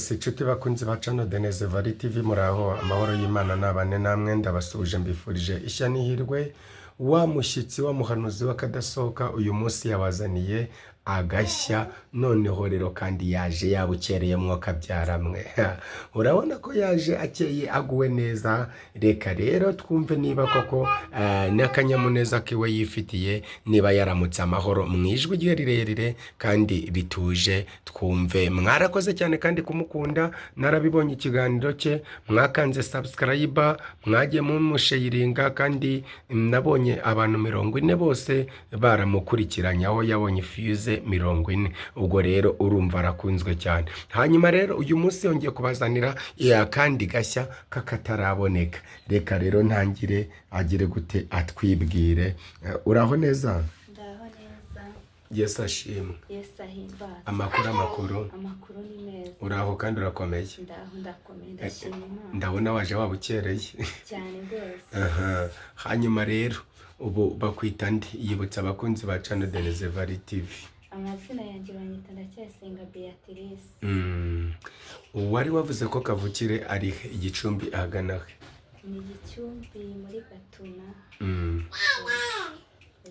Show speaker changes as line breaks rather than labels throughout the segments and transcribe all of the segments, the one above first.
Inshuti bakunzi ba Channel Deneze Valley TV, muraho, amahoro y'Imana nabane namwe. Ndabasuhuje, mbifurije ishya n'ihirwe. Wa mushyitsi wa muhanuzi w'akadasohoka uyu munsi yabazaniye agashya. Noneho rero kandi yaje yabukereye, mwokabyaramwe. Urabona ko yaje akeye, aguwe neza. Reka rero twumve niba koko n'akanyamuneza kiwe yifitiye, niba yaramutse amahoro, mu ijwi rye rirerire kandi rituje twumve. Mwarakoze cyane kandi kumukunda, narabibonye ikiganiro cye, mwakanze subscribe, mwagiye mumusharinga, kandi nabonye abantu 40 bose baramukurikiranye, aho yabonye views 40. Ubwo rero urumva arakunzwe cyane. Hanyuma rero uyu munsi yongeye kubazanira akandi gashya k'akataraboneka. Reka rero ntangire agire gute atwibwire. Uraho neza?
Ndaho neza.
Yesu ashimwe.
Yesu ahimbaze.
Amakuru, amakuru?
Amakuru ni meza.
Uraho kandi urakomeye?
Ndaho, ndakomeye, ndashima Imana.
Ndabona waje waba ukereye.
Cyane rwose.
Aha. Hanyuma rero ubu bakwita ndi? Yibutsa abakunzi ba Channel Deneze Valley TV.
Amazina yanjye banyita Ndacyayisenga Beatrice.
Wari wavuze ko kavukire ari he? Igicumbi ahagana he?
Ni Gicumbi muri Gatuna.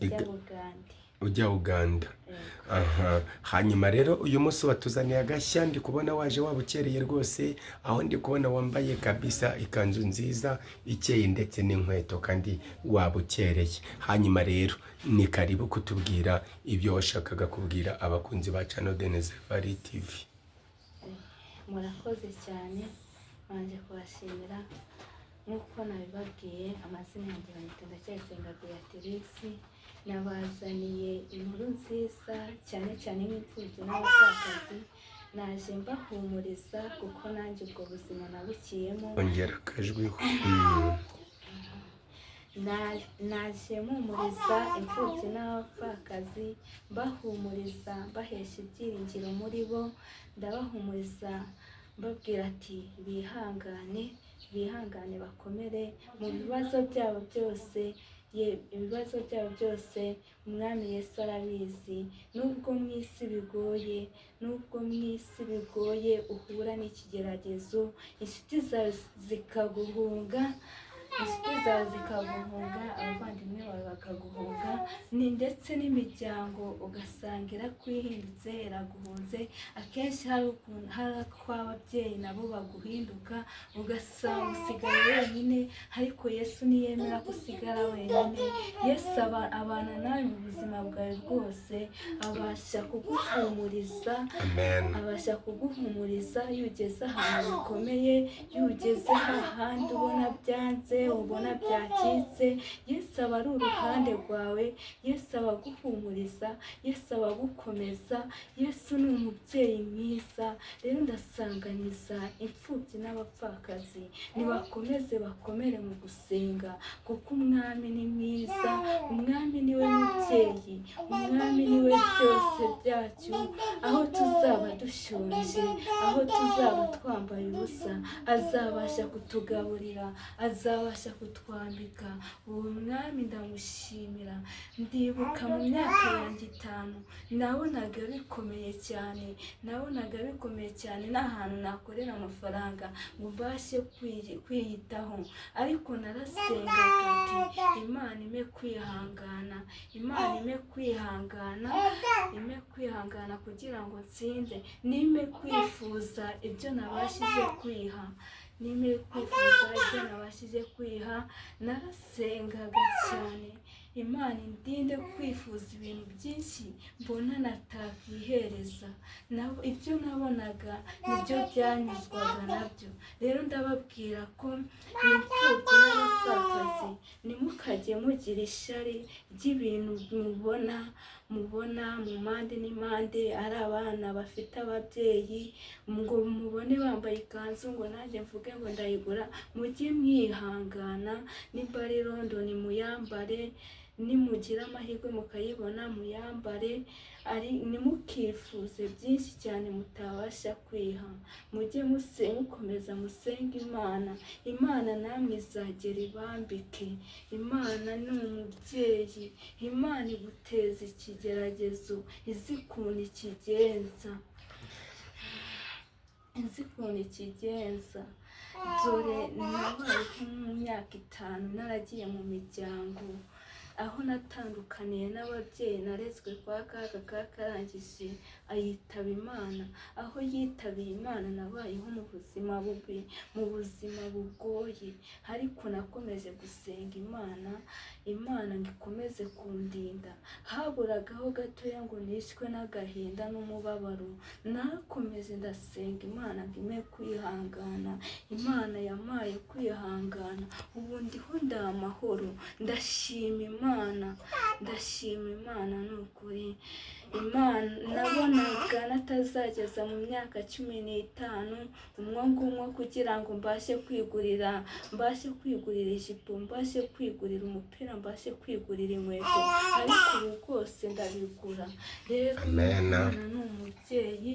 Ujya Bugande.
Ujya Uganda?
Yego.
Aha. Hanyuma rero uyu munsi watuzaniye agashya. Ndi kubona waje waba ukereye rwose, aho ndi kubona wambaye kabisa ikanzu nziza ikeye ndetse n'inkweto, kandi waba ukereye. Hanyuma rero ni karibu kutubwira ibyo washakaga kubwira abakunzi ba Channel Deneze Valley TV.
Murakoze cyane, mbanje kubashimira. Nk'uko nabibabwiye, amazina yanjye banyita Ndacyayisenga Beatrice. Nabazaniye inkuru nziza cyane cyane nk'imfubyi n'abapfakazi. Naje mbahumuriza kuko nanjye ubwo buzima nabukiyemo.
Ongera akajwiho.
Naje mpumuriza imfubyi n'abapfakazi, mbahumuriza, mbahesha ibyiringiro muri bo. Ndabahumuriza mbabwira ati: "Bihangane, bihangane, bakomere mu bibazo byabo byose." Ibibazo byabo byose Umwami Yesu arabizi. Nubwo mu isi bigoye, nubwo mu isi bigoye, uhura n'ikigeragezo, inshuti zawe zikaguhunga, inshuti zawe zikaguhunga, abavandimwe bawe bakaguhunga, ni ndetse n'imiryango ugasanga irakwihindutse, iraguhunze. Akenshi hari ukuntu hari ababyeyi nabo baguhinduka, ugasanga usigaye wenyine. Ariko Yesu ntiyemera ko usigara wenyine. Yesu abana nawe mu buzima bwawe bwose, abasha kuguhumuriza.
Amen.
Abasha kuguhumuriza iyo ugeze ahantu bikomeye, iyo ugeze hahandi ubona byanze, ubona byacitse. Yesu aba ari uruhande rwawe, Yesu aba aguhumuriza, Yesu aba agukomeza. Yesu ni umubyeyi mwiza. Rero ndasanganiza imfubyi n'abapfakazi, nibakomeze bakomere mu gusenga, kuko Umwami ni mwiza. Umwami niwe mubyeyi, Umwami niwe byose byacu. Aho tuzaba dushonje, aho tuzaba twambaye ubusa, azabasha kutugaburira, azabasha kutwambika. Uwo mwami ndamushimira. Ndibuka mu myaka yanjye 5, nabonaga bikomeye cyane, nabonaga bikomeye cyane, nta hantu nakorera amafaranga ngo mbashe kwiyitaho. Ariko narasengaga ati: "Imana impe kwihangana, Imana impe kwihangana, impe kwihangana kugira ngo nsinde, nimpe kwifuza ibyo nabashije kwiha, nimpe kwifuza ibyo nabashije kwiha." Narasengaga cyane: "Imana indinde kwifuza ibintu byinshi mbona natakihereza." Ibyo nabonaga nibyo byanyuzwaga nabyo. Rero ndababwira ko imfubyi n'abapfakazi, ntimukajye mugira ishyari ry'ibintu mubona mu mpande n'impande, ari abana bafite ababyeyi, ngo mubone bambaye ikanzu ngo nanjye mvuge ngo ndayigura. Mujye mwihangana, nimba ari London muyambare, nimugira amahirwe mukayibona muyambare, ari ntimukifuze byinshi cyane mutabasha kwiha. Mujye mukomeza musenge Imana, Imana namwe izagera ibambike. Imana ni umubyeyi, Imana iguteza ikigeragezo izi ukuntu ikigenza. Nzi ukuntu ikigenza. Dore nabaye nko mu myaka 5 naragiye mu miryango, aho natandukaniye n'ababyeyi, narezwe kwa kaka, kakarangije ayitaba Imana. Aho yitabiye Imana nabayeho mu buzima bubi, mu buzima bugoye, ariko nakomeje gusenga Imana, Imana ngo ikomeze kundinda. Haburagaho gatoya ngo nishwe n'agahinda n'umubabaro, nakomeje ndasenga Imana ngo impe kwihangana. Imana yampaye kwihangana, ubu ndiho ndi amahoro. Ndashima Imana, ndashima Imana ni ukuri. Imana nabonaga natazageza mu myaka 15 umwo ngumwo kugira ngo mbashe kwigurira, mbashe kwigurira ijipo, mbashe kwigurira umupira, mbashe kwigurira inkweto, ariko ubu rwose ndabigura. Rero
Amen.
Imana ni umubyeyi,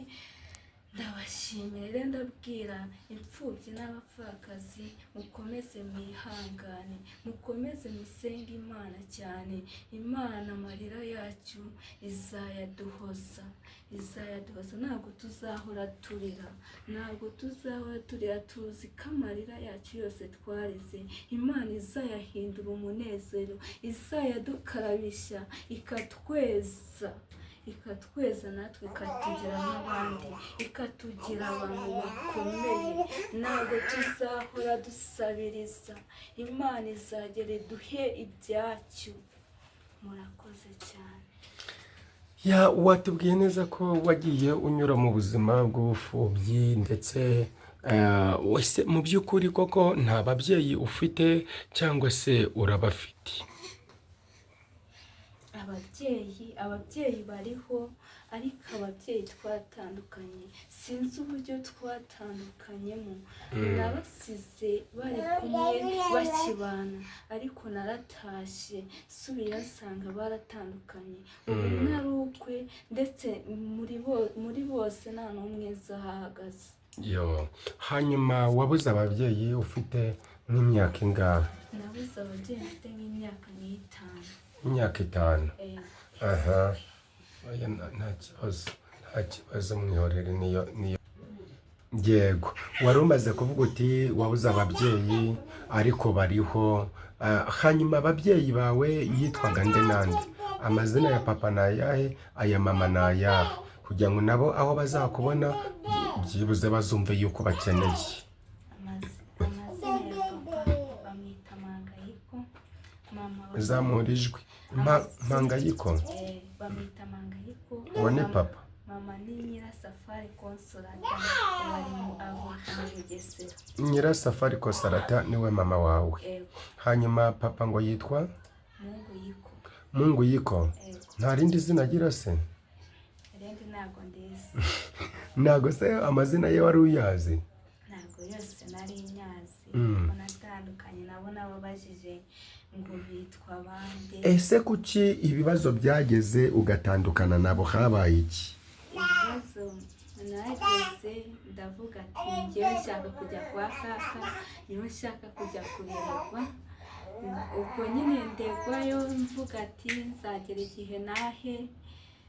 ndabashimira. Rero ndabwira imfubyi n'abapfakazi, mukomeze mwihangane, mukomeze musenge Imana cyane. Imana amarira yacu izayaduhoza, izayaduhoza. Ntabwo tuzahora turira, ntabwo tuzahora turira. Tuzi ko amarira yacu yose twarize Imana izayahindura umunezero, izayadukarabisha, ikatweza, ikatweza natwe ikatugira nk'abandi, ikatugira abantu bakomeye. Ntabwo tuzahora dusabiriza, Imana izagera iduhe ibyacu. Murakoze cyane.
Ya, watubwiye neza ko wagiye unyura mu buzima bw'ubupfubyi, ndetse wese mu by'ukuri koko nta babyeyi ufite cyangwa se urabafite?
Ababyeyi bariho, ariko ababyeyi twatandukanye, sinzi uburyo twatandukanyemo. Nabasize bari kumwe bakibana, ariko naratashye nsubiyeyo nsanga baratandukanye, ubu umwe ari ukwe, ndetse muri bose nta n'umwe nzi aho ahagaze.
Yo, hanyuma wabuze ababyeyi ufite nk'imyaka ingahe?
Nabuze ababyeyi mfite nk'imyaka nk'itanu.
Imyaka 5?
Eh.
Aha, oya, nta kibazo, nta kibazo, mwihorere. Niyo yego, wari umaze kuvuga uti wabuze ababyeyi ariko bariho. Hanyuma ababyeyi bawe yitwaga nde nande? Amazina ya papa ni ayahe, aya mama ni ayahe, kugira ngo nabo aho bazakubona byibuze bazumve yuko bakeneye?
Amazina ya papa bamwita Mangayiko, mama
Zamura ijwi. Mpangayiko?
Eh, bamwita Mangayiko.
Uwo ni papa.
Mama ni Nyirasafari Consolata, bari mu avuka mu Bugesera.
Nyirasafari Consolata niwe mama wawe?
Ego.
Hanyuma papa ngo yitwa?
Mungu Yiko.
Mungu Yiko?
Ego.
Nta rindi zina agira se?
Irindi ntabwo ndizi.
Ntabwo se amazina ye wari uyazi?
Ntabwo yose nari nyazi. Ko natandukanye nabo, nababajije ngo bitwa bande?
Ese kuki ibibazo byageze ugatandukana nabo, habaye iki?
Ibibazo nageze ndavuga ati njyewe nshaka kujya kwa kaka, niho nshaka kujya kurererwa. Ubwo nyine ndegwayo, mvuga ati nzagera igihe nahe,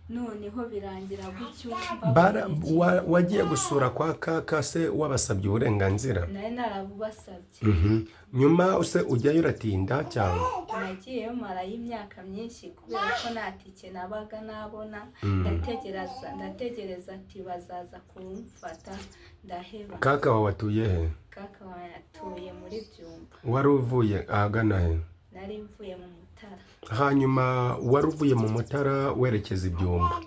noneho birangira gutyo. Mbabonye iki?
Wagiye gusura kwa kaka se wabasabye uburenganzira?
Nari narabubasabye.
Nyuma se ujyayo uratinda cyangwa?
Nagiyeyo marayo imyaka myinshi kubera ko nta tike nabaga nabona. Ndategereza, ndategereza ati bazaza kumfata, ndaheba.
Kaka wawe atuye he?
Kaka atuye muri Byumba.
Wari uvuye ahagana he?
Nari mvuye mu Mutara.
Hanyuma wari uvuye mu Mutara werekeza i Byumba.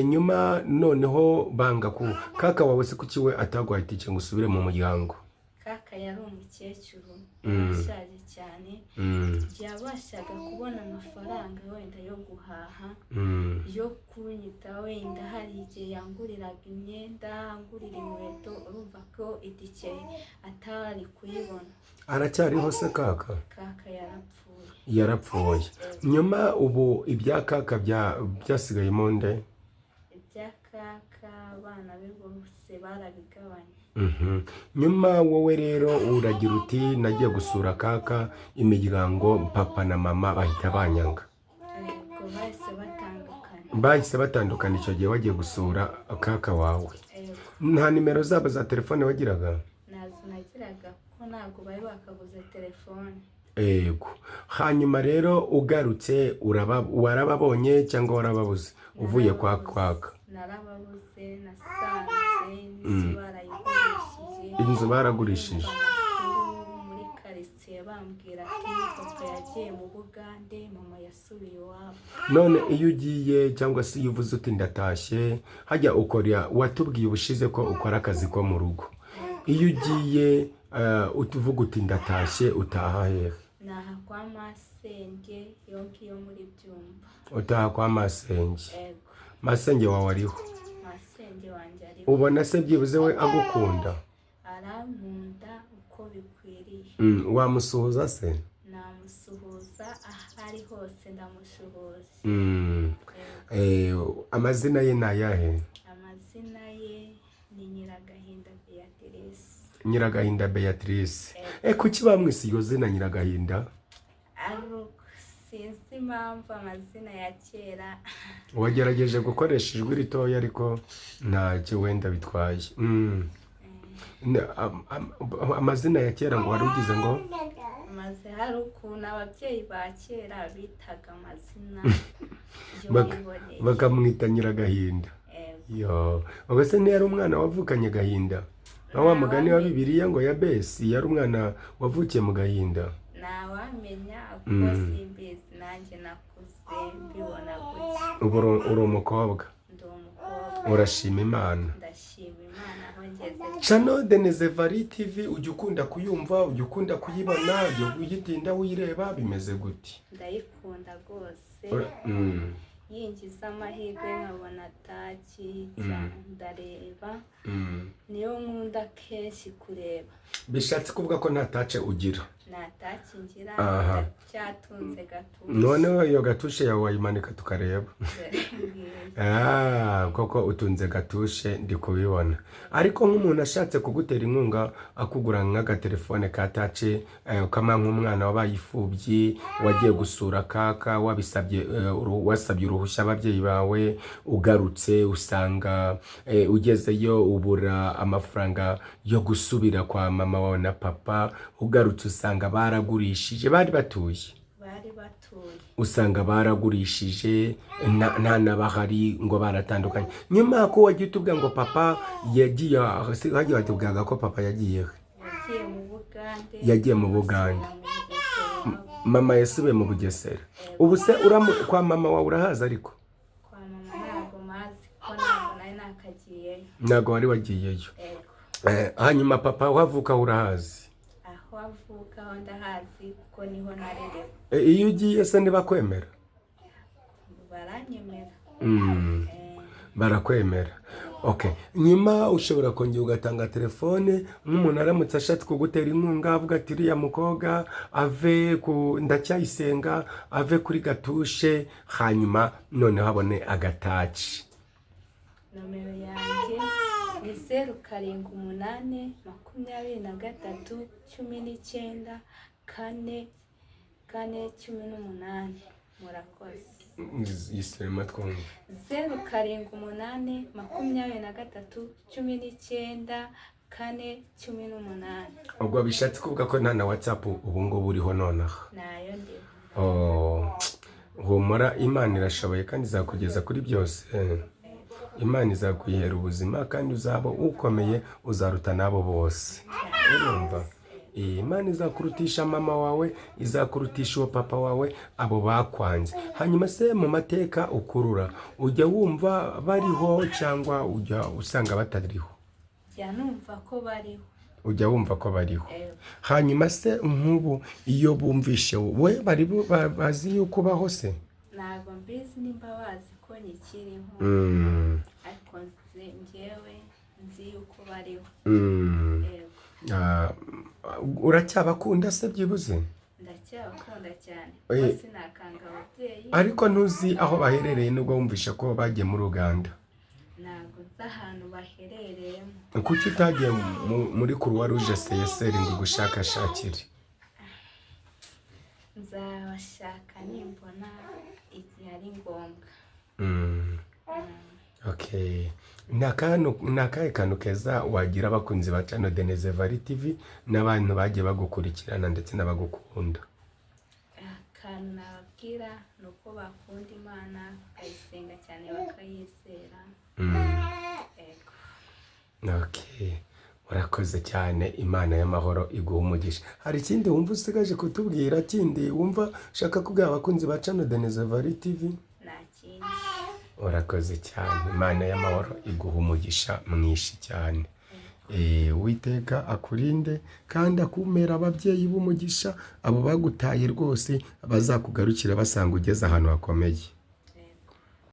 Nyuma noneho banga ku kaka wawe se, kuki we ataguhaye itike ngo usubire mu muryango?
Kaka yari umukecuru ashaje cyane. Yabashaga kubona amafaranga wenda yo guhaha, yo kunyita, wenda hari igihe yanguriraga imyenda, angurira inkweto, urumva ko itike atari kuyibona.
Aracyariho se kaka?
Kaka yarapfuye.
Yarapfuye. Nyuma ubu ibya kaka byasigayemo nde?
Ibya kaka abana be bose barabigabanye.
Nyuma wowe rero uragira uti nagiye gusura kaka, imiryango papa na mama bahita banyanga.
Yego, bahise batandukana.
Bahise batandukana icyo gihe wagiye gusura kaka wawe?
Yego.
Nta nimero zabo za telefone wagiraga?
Nazo nagiraga, kuko ntabwo bari bakaguze telefone.
Ego. Hanyuma rero ugarutse warababonye cyangwa warababuze uvuye kwa kwaka?
Narababuze, nasanze inzu barayigurishije.
Inzu baragurishije.
Amakuru muri karitsiye bambwira ati papa yagiye mu Bugande, mama yasubiye iwabo.
None iyo ugiye cyangwa se iyo uvuze uti ndatashye, hajya ukora, watubwiye ubushize ko ukora akazi ko mu rugo. Iyo ugiye utuvuga uti ndatashye, utaha hehe?
Naha kwa masenge iyo ngiyo muri Byumba.
Utaha kwa masenge?
Ego.
Masenge wawe ariho?
Masenge wanjye ariho.
Ubona se byibuze we agukunda?
Arankunda uko bikwiriye.
Wamusuhuza se?
Namusuhuza, aho ari hose ndamushuhuza.
Eh, amazina ye ni ayahe?
Amazina ye ni Nyiragahinda Beatrice.
Nyiragahinda Beatrice. Kuki bamwise iryo zina Nyiragahinda?
Sinzi impamvu, amazina ya kera.
Wagerageje gukoresha ijwi ritoya, ariko ntacyo wenda bitwaye. Amazina ya kera ngo wari ugize ngo?
Maze hari ukuntu ababyeyi ba kera bitaga amazina yo biboneye.
Bakamwita Nyiragahinda.
Ego.
Yo, ubwo se ntiyari umwana wavukanye agahinda, nka wa mugani wa Bibiliya ngo Yabesi yari umwana wavukiye mu gahinda?
Ntawamenya, kuko simbizi, nanjye nakuze mbibona gutya.
Ubu uri umukobwa?
Ndi umukobwa.
Urashima Imana?
Ndashima Imana aho ngeze.
Channel Denezevari TV, ujya ukunda kuyumva, ujya ukunda kuyibona, ujya uyitinda uyireba, bimeze gute?
Ndayikunda rwose. Yinjiza amahirwe nkabona taki, ndareba. Niyo nkunda kenshi kureba.
Bishatse kuvuga ko nta touch ugira?
Nta touch ngira.
Aha.
Ndacyatunze gatuje.
Noneho iyo gatushe yawe wayimanika tukareba. Ah, koko utunze gatushe, ndi kubibona. Ariko nk'umuntu ashatse kugutera inkunga, akugura nk'agatelefone ka touch, ukama nk'umwana wabaye imfubyi wagiye gusura kaka, wabisabye, wasabye uruhushya ababyeyi bawe, ugarutse usanga ugezeyo ubura amafaranga yo gusubira kwa mama wawe na papa, ugarutse usanga baragurishije bari batuye.
Bari batuye.
Usanga baragurishije, nta n'abahari, ngo baratandukanye, nyuma ko wagiye utubwira ngo papa yagiye, hagiye watubwiraga ko papa yagiye he?
Yagiye mu Bugande.
Yagiye mu Bugande.
Asubira mu Bugesera iwabo.
Mama yasubiye mu Bugesera. Ubu se kwa mama wawe urahazi ariko?
Kwa mama ntabwo mazi, kuko ntabwo nari nakagiyeyo.
Ntabwo wari wagiyeyo?
Ego.
Hanyuma papa aho avuka urahazi?
Aho avuka ho ndahazi, kuko niho narerewe.
Iyo ugiye se ntibakwemera?
Baranyemera.
Barakwemera, okay. Nyuma ushobora kongera ugatanga telefone, nk'umuntu aramutse ashatse kugutera inkunga, avuga ati uriya mukobwa ave ku Ndacyayisenga, ave kuri gatushe, hanyuma noneho abone agatouch.
Nomero yanjye ni 07823194 418. Murakoze.
Yisirema twumve.
07823194 18.
Ubwo bishatse kuvuga ko nta na WhatsApp ubu ngubu uriho nonaha?
Nayo ndiho.
Oh, humura, Imana irashoboye kandi izakugeza kuri byose. Imana izakwihera ubuzima kandi uzaba ukomeye, uzaruta n'abo bose, urumva? Imana izakurutisha mama wawe, izakurutisha uwo papa wawe, abo bakwanze. Hanyuma se mu mateka ukurura, ujya wumva bariho cyangwa ujya usanga batariho?
Jya numva ko bariho.
Ujya wumva ko bariho?
Ego.
Hanyuma se nk'ubu iyo bumvishe we bari bazi yuko ubaho se?
Ntabwo mbizi nimba bazi ko nkikiriho, ariko njyewe nzi yuko bariho. Yego.
Ah, uracyabakunda se byibuze?
Ndacyabakunda cyane, kuko sinakanga ababyeyi.
Ariko ntuzi aho baherereye, nubwo wumvishe ko bagiye muri Uganda?
Ntabwo nzi ahantu baherereyemo.
Kuki utagiye muri Croix Rouge CSR ngo igushakashakire?
Nzabashaka nimbona igihe ari ngombwa.
Okay. Ni akahe kantu keza wagira abakunzi ba channel Deneze Valley TV n'abantu bagiye bagukurikirana ndetse n'abagukunda?
Akantu nababwira ni uko bakunda Imana, bakayisenga cyane, bakayizera. Yego.
Okay. Urakoze cyane, Imana y'amahoro iguha umugisha. Hari ikindi wumva usigaje kutubwira, kindi wumva ushaka kubwira abakunzi ba channel Deneze Valley TV?
Nta kindi.
Urakoze cyane, Imana y'amahoro iguha umugisha mwinshi cyane. Uwiteka akurinde kandi akumera ababyeyi b'umugisha, abo bagutaye rwose bazakugarukira basanga ugeze ahantu hakomeye.